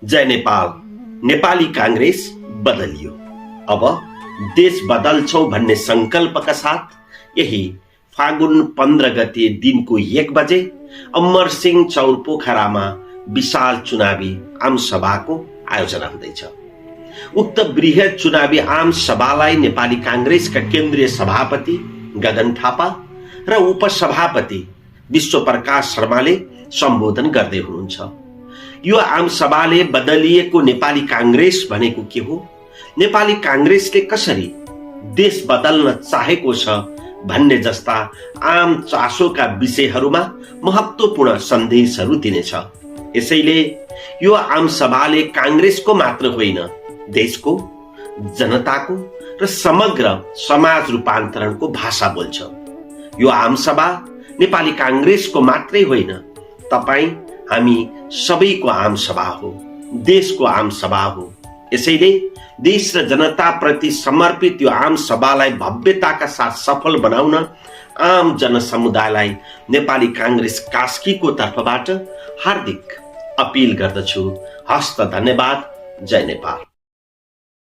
जय नेपाल। नेपाली कांग्रेस बदलियो। अब देश बदल्छौं भन्ने संकल्पका साथ यही फागुन 15 गते दिनको 1 बजे अमरसिंह चौर पोखरामा विशाल चुनावी आमसभाको आयोजना हुँदैछ। उक्त बृहत चुनावी आमसभालाई नेपाली कांग्रेसका केन्द्रीय सभापति गगन थापा र उपसभापति विश्वप्रकाश शर्माले सम्बोधन गर्दै हुनुहुन्छ। यो आमसभाले बदलिएको नेपाली कांग्रेस भनेको के हो, नेपाली कांग्रेसले कसरी देश बदल्न चाहेको छ भन्ने जस्ता आम चासोका विषयहरूमा महत्त्वपूर्ण सन्देशहरू दिनेछ। यसैले यो आमसभाले कांग्रेसको मात्र होइन, देशको, जनताको र समग्र समाज रूपान्तरणको भाषा बोल्छ। यो आमसभा नेपाली कांग्रेसको मात्रै होइन, तपाई हामी सबैको आमसभा हो, देशको आमसभा हो। यसैले देश र जनता प्रति समर्पित यो आमसभालाई भव्यताका साथ सफल बनाउन आम जनसमुदायलाई नेपाली कांग्रेस कास्कीको तर्फबाट हार्दिक अपील गर्दछु। हस्त धन्यवाद। जय नेपाल।